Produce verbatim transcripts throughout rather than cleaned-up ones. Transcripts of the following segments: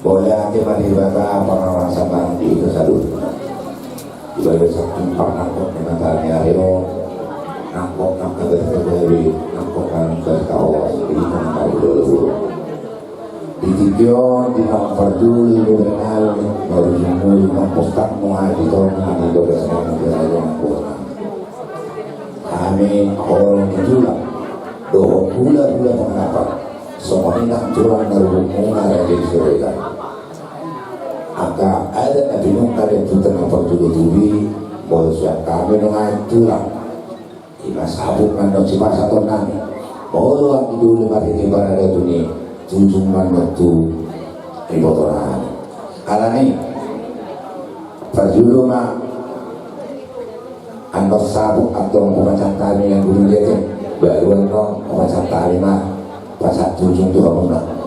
Mauliate ma di Debata, parhorasan di hita saluhutna. Di bagasan parnangkok ni mata ni ari on, nangkok angka bertemu, nangkok angka tawas di hita na marhulahula. Di tingki on, di na parjolo, di na marujung, di na postak, muha di tong, di dogas, di na hami horong ni tulang dohot hulahula pendapat. Songon i nang tulang na rubuk muna raja di Siregar. Angka adat na pinungka di tutan na parjolo tubi, molo sian hami nunga tulang. Ima sabuk nang dohot sipasahaton nami. Molo anggi dulu marhite paradaton i, tujung nang dohot tu iboto nami. Alani parjolo ma anggo sabuk atau pemacang tali yang dulu dia tu, baru anggo pemacang tali ma pasahat tujung tu hamuna.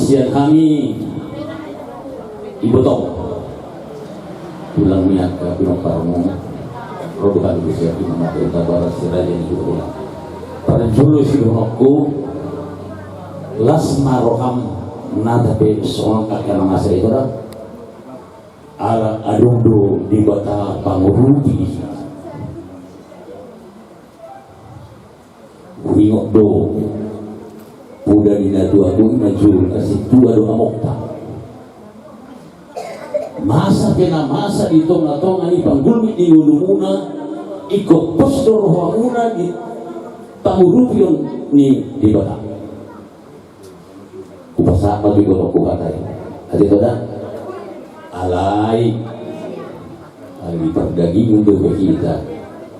Sian hami ibotom, tulang ni angka pinomparmu, ro do hami di sian Marga Hutabarat, si raja ni hula-hula. Parjolo sidohononku, las ma roham, nang pe songon angka na masa i, ito da. Ala adong do Debata pangurupi. Huingot do poda ni natua-tua i, na jolo na sintua do amongta. Masa pe na masa di tonga-tonga ni panggulmit ni ngolumuna, ingkon pos do rohamuna di pangurupionku ni Debata. Hupasahat ma tu ibotomku hata i. Ate, ito da. Alai, alai pardagingon do be hita.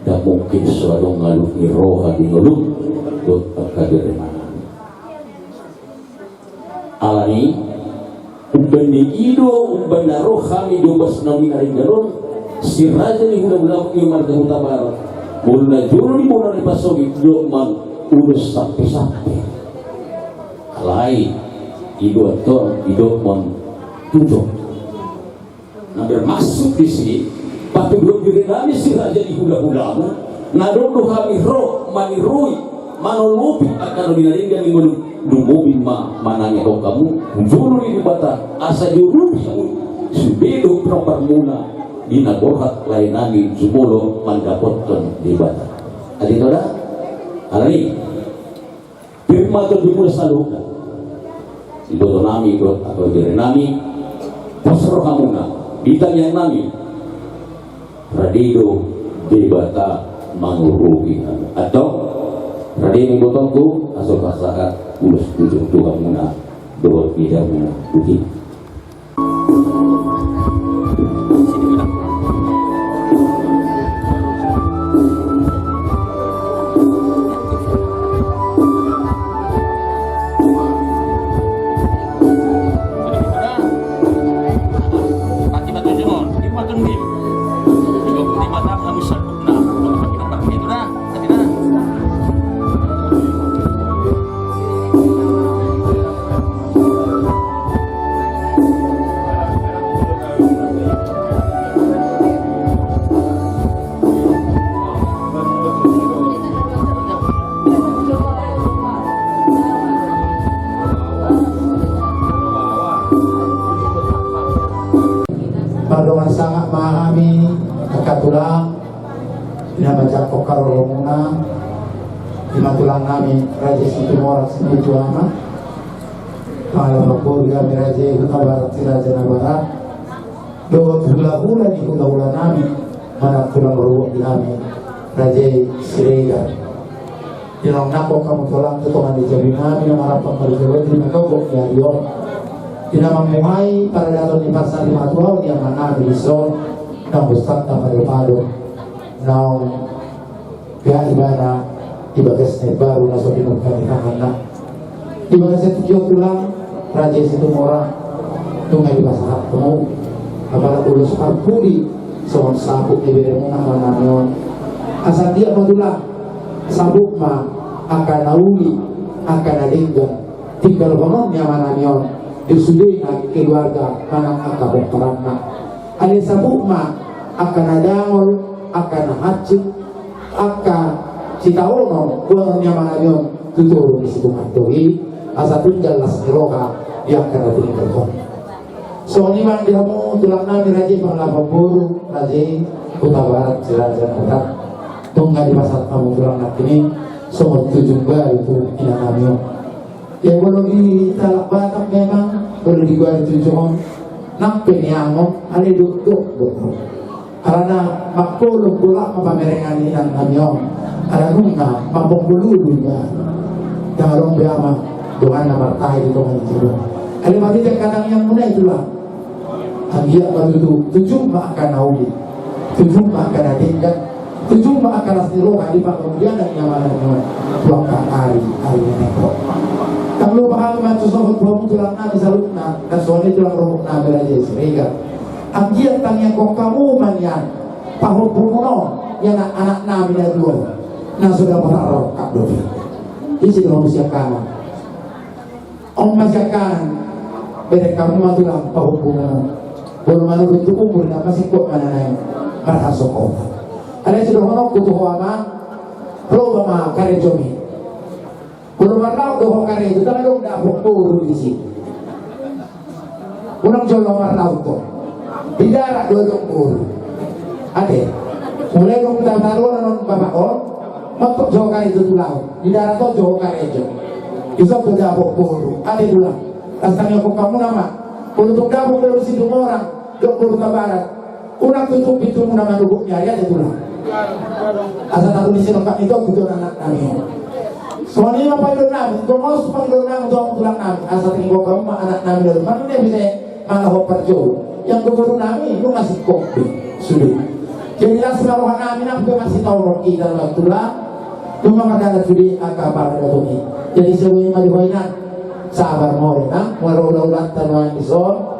Ndang mungkin so adong ngolu ni roha di ngolum dohot angka bere manang. Alani, umbahen i do, umbahen na ro hami di ombas na hinaringgan on, si raja ni hula-hula ni marga Hutabarat, molo na jolo ni bona ni pasogit, didok ma ulos sampe-sampe. Alai, i do antong, didok ma tujung. Na bermaksud disi, patuduhon diri nami si raja ni hula-hulamu, na adong do hami ro manirui, manolopi angka na hinaringgan ni ngolum, lumobi ma manangihon hamu tu jolo ni Debata, asa diurupi hamu sude dohot pinomparmuna di na borhat lae nami jumolo mandapothon Debata. Ate, ito da. Alani. Pir ma tondimuna saluhutna. Iboto nami dohot angka bere nami, pos rohamuna di tangiang nami. Rade do Debata mangurupi hamu. Antong, rade ma ibotongku, asa hupasahat ulos tujung tu hamuna dohot nidamuna. Boti. Mardongan sangap ma hami, angka tulang, di na manjangkon haroronmuna, di na tulang nami, Raja Situmorang Sipitu Ama, pangalaman boru nami Raja Hutabarat, si Raja Nabarat, dohot hula-hula ni hula-hula nami, manang tulang rorobot di hami, Raja Siregar. Di na manangkok hamu tulang tu tonga ni jabu nami, na marampang marjabu di na gok-gok di ari on. Di na mambuhai paradaton ni pansarimatua on di ama nami dison, na mustanta pado-pado. Naung pea ibana di bagas na imbaru na so pinungka ni tanganna. Di bagasan tingki on tulang, raja i Situmorang, nunga dipasahat hamu apala ulos parpudi songon sabuk ni beremuna manang on. Asa anggiat ma tulang, sabuk ma angka na uli, angka na denggan tinggalhonon ni amanami on di sudena keluarga manang angka pomparanna. Alai sabuk ma angka na dangol, angka na hansit, angka sitaonon, boanon ni amanami on tu toru ni si Tuhan i, asa tinggal las ni roha di angka na tininggalhon. Songon i ma di hamu tulang nami raja i Pangalapan boru, raja i Hutabarat, si raja na tap. Nunga dipasahat hamu tulang nangkin i songon tujung baru tu inang nami on. Ia molo di halak Batak memang molo digoari tujung on, nang pe niangon, alai dokdok do. Alana mangkolok bolak ma pamerengan ni inang nami on. Ala nunga mamboan bolulu iba. Ndang adong be ama donganna martahi di tonga ni jolo. Alai marhite angka tangiangmuna i tulang. Anggiat ma tutu tujung ma angka na uli, tujung ma angka na denggan, tujung ma angka las ni roha di panggabean ni amanami on tu angka ari, ari na naeng ro. Ndang lupa hami mancosohon tu hamu tulang nami saluhutna, na songon i tulang rohok nami raja i Siregar. Anggiat tangiangkon hamu ma nian pahompumuna on, ia anak, anak nami na dua on, na so dapotan rongkap dope. Ise do hamu siangkangan? On ma siangkangan, bereng hamu ma tulang pahompumuna on. Molo manurut tu umur na masingkop ma na naeng marhasohotan. Alai sidohononku tu ho amang, loba ma karejomi. Molo marlaok do ho karejo, ndang adong dapot boru disi. Unang jolo marlaok ho. Di darat do adong boru. Ate. Mulai dung taruhon on bapak on, mentok jo ho karejo tu laut. Di darat on jo ho karejo. Dison do dapot boru. Ate tulang. Las tangiangkon hamu nama. Molo tung dapot boru Situmorang dohot boru Hutabarat, unang tutup pintumuna manogop ni ari, ate tulang. Asa taru ni sinongkap ni togu tu anak nami. Songon i ma pangidoan nami, gomos pangidoan nami tu hamu tulang nami. Asa tangiangkon hamu ma anak nami lalu. Manang na bisa mala ho parjolo. Ia boru nami nunga singkop be sude. Jadi las ma roha nami, nang pe masitaonon hita lalu tulang. Nunga mardalan sude angka paradaton i. Jadi songon i ma di ho inang. Sabar ma ho inang, molo ulaulanta nuaeng dison.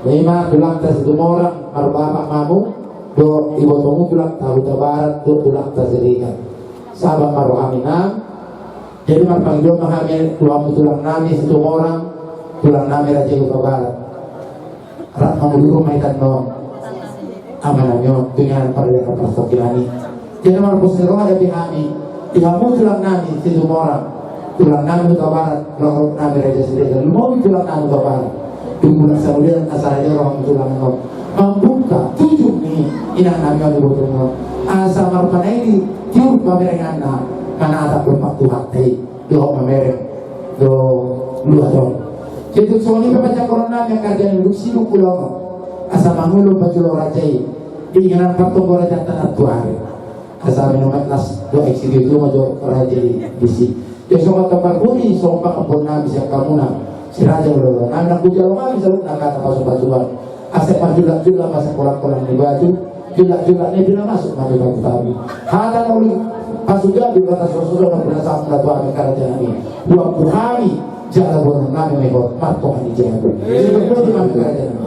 Ima tulangta Situmorang, marbapak ma hamu, dohot ibotomu tulangta Hutabarat, dohot tulangta Siregar. Sabar ma roham inang. Jadi marpangidoan ma hami tu hamu tulang nami Situmorang, tulang nami raja i Hutabarat. Rap mangudurhon ma hita annon amanami on tu inganan parlehan parsaoran i. Jadi marpos ni roha dope hami di hamu tulang nami Situmorang, tulang nami Hutabarat, rohorok nami raja Siregar, lumobi tulang nami Hutabarat. Dung mulak salulian asa raja roham tulang on mambuka tujung ni inang nami on, ibotom on, asa marpanaili tiur pamerenganna manatap dompak Tuhanta i. Dohot mamereng do luat on. Jadi songon i pe panjangkonon nami angka raja nami dung sidung ulaon on, asa mangulon pajolo raja i di inganan partombo raja tanah tuari. Asa minomat las do eksekusi ma jo raja i disi. Jadi songon tong parpudi songon pangampun nami sian hamuna si raja, ulaon nami nang hujalo nami saluhutna angka na pasupasuan. Asa marjulakjulak ma sian kolangkolang ni batu, julakjulak ni pina masuk ma tu tabu-tabu. Hata na uli pasugabi, hata surusuruan na pinasahat na tu hami angka raja nami. Huampu hami jala boanon nami ma i hot martonga ni jabu. Siput poti ma angka raja nami.